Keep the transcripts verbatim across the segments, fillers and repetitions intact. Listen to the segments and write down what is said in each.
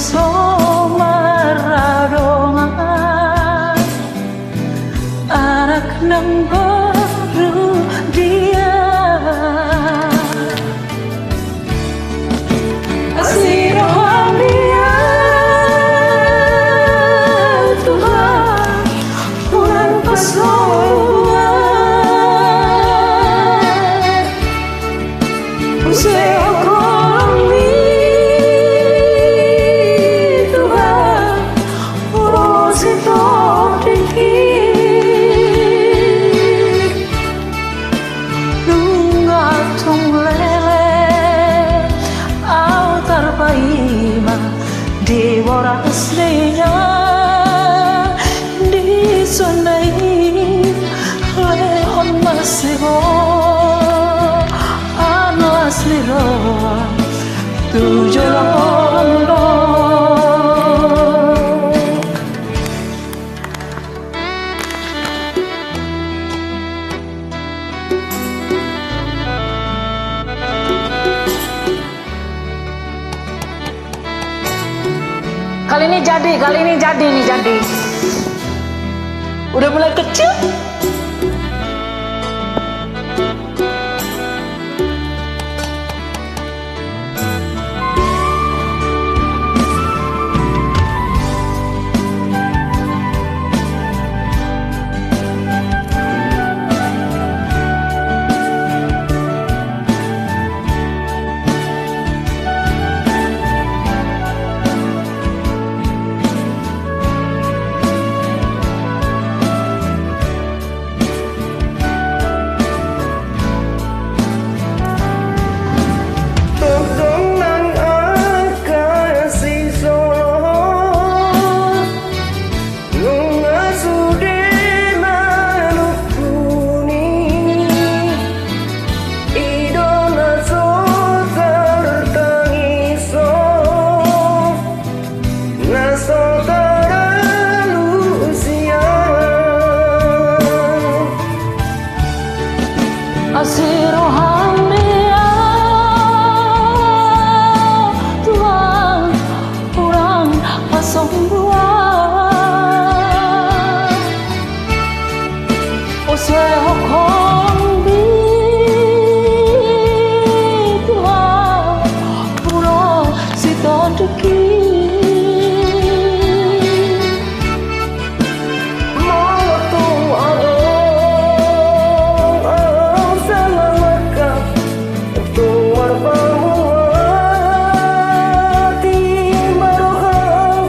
so maradongan anak nang boru dia. Asi roham dia Tuhan, unang pasombuan. Use hohom ni Tuhan, urusi tondingki. Nunga tung leleng au tarpaima di boras ni na di son na i, lehon ma siboan las ni roha tu joloan on. Kali ini jadi, kali ini jadi nih, jadi. Udah mulai kecil. Nunga sude manungkuni, i do na so tartangis, na so taralusia. Asi roham dia Tuhan, unang pasombuan. Use hohom ni Tuhan, urusi tondingki. Molo tung adong au salah langkah, tung marpamuati ma roham,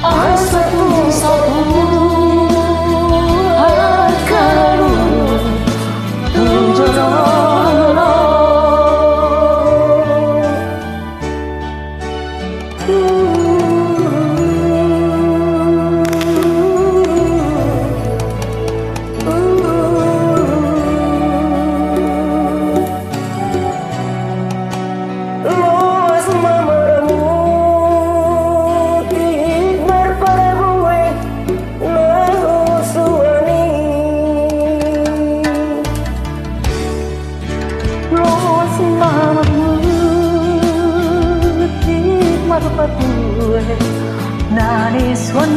asa tung saut angka na uli tu joloan on. Loas ma marmutik marparabue na husuan i. Loas ma marmutik marparbue na nisuan.